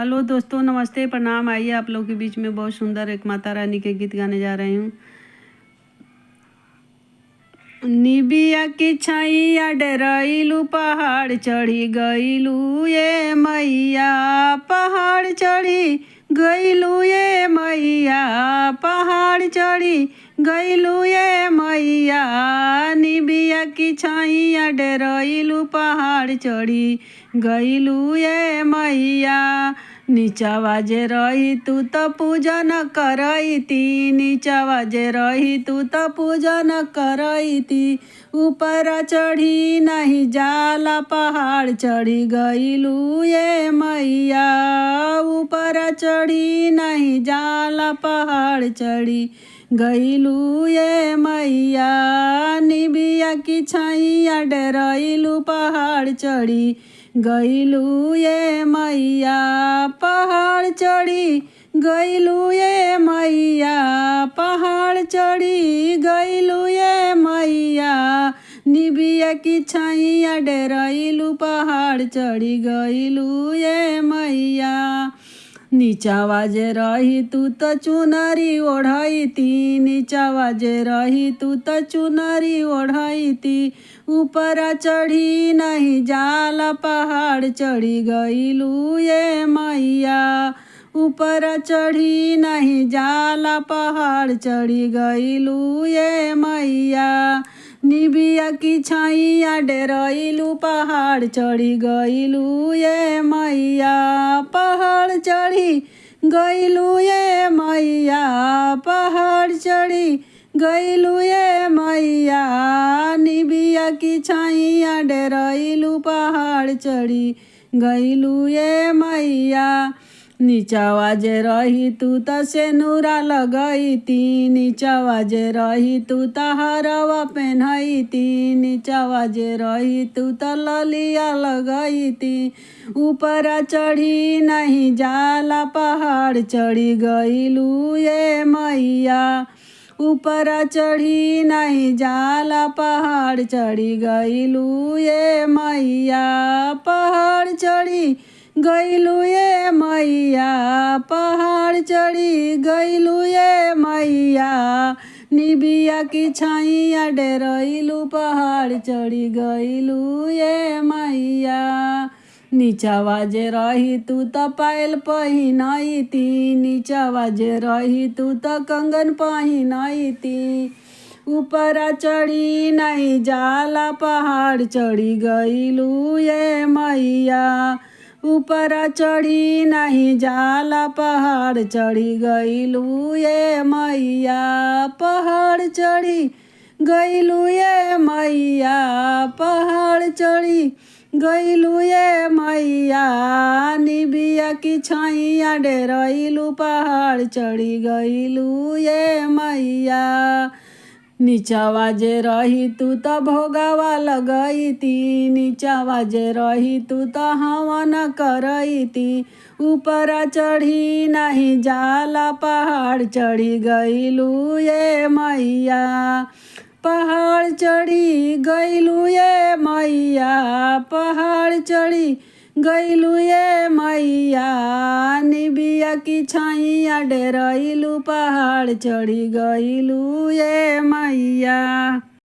Hello दोस्तों, नमस्ते, प्रणाम। आइए आप लोगों के बीच में बहुत सुंदर एक माता रानी के गीत गाने जा रही हूँ। निबिया की छैया डरैलू पहाड़ चढ़ी गईलू ये मैया, पहाड़ चढ़ी गईलू ये मैया, पहाड़ चढ़ी गईलू ये मैया। निबिया की छैया डरैलू पहाड़ चढ़ी गईलू ये मैया। नीचवा जे रही तू त पूजा न करैती, नीचवा जे रही तू त पूजा न करैती। ऊपर चढ़ी नहीं जाला पहाड़ चढ़ी गईलू ये मैया, ऊपर चढ़ी नहीं जाला पहाड़ चढ़ी गईलू ये मैया। निबिया की छैया डरैलू पहाड़ चढ़ी गईलू ये मैया, पहाड़ चढ़ी गईलू ये मैया, पहाड़ चढ़ी गईलू ये मैया। निबिया की छैया डरैलू पहाड़ चढ़ी गईलू ये मैया। नीचावा जे रही तू त चुनरी ओढ़ैती, नीचावा जे रही तू त चुनरी ओढ़ैती। ऊपर चढ़ी नहीं जाला पहाड़ चढ़ी गईलू ये मैया, ऊपर चढ़ी नहीं जाला पहाड़ चढ़ी गईलू ये मैया। निबिया की छैया डरैलू पहाड़ चढ़ी गईलू ये मैया, पहाड़ चढ़ी गईलू ये मैया, पहाड़ चढ़ी गईलू ये मैया। निबिया की छैया डरैलू पहाड़ चढ़ी गईलू ये मैया। नीचवा जे रही तू त सेनुरा लगैती, नीचवा जे रही तू त हरवा पेन्हैती, नीचवा जे रही तू त ललिया लगैती। ऊपर चढ़ी नहीं जाला पहाड़ चढ़ी गईलू ये मैया, ऊपर चढ़ी नहीं जाला पहाड़ चढ़ी गईलू ये मैया, पहाड़ चढ़ी गईलू ये मैया, पहाड़ चढ़ी गईलू ये मैया। निबिया की छैया डरैलू पहाड़ चढ़ी गईलू ये मैया। नीचवा जे रही तू त पायल पहिनैती, नीचवा जे रही तू त कंगन पहिनैती। ऊपर चढ़ी नहीं जाला पहाड़ चढ़ी गईलू ये मैया, ऊपर चढ़ी नहीं जाला पहाड़ चढ़ी गईलू ये मैया, पहाड़ चढ़ी गईलू ये मैया, पहाड़ चढ़ी गईलू ये मैया। निबिया की छैया डरैलू पहाड़ चढ़ी गईलू ये मैया। नीचवा जे रही तू त भोगावा लगैती, नीचवा जे रही तू त हवन करैती। ऊपर चढ़ी नहीं जाला पहाड़ चढ़ी गईलू ये मैया, पहाड़ चढ़ी गईलू ये मैया, पहाड़ चढ़ी गईलू ये मैया। निबिया की छैया डरैलू पहाड़ चढ़ी गईलू ये मैया।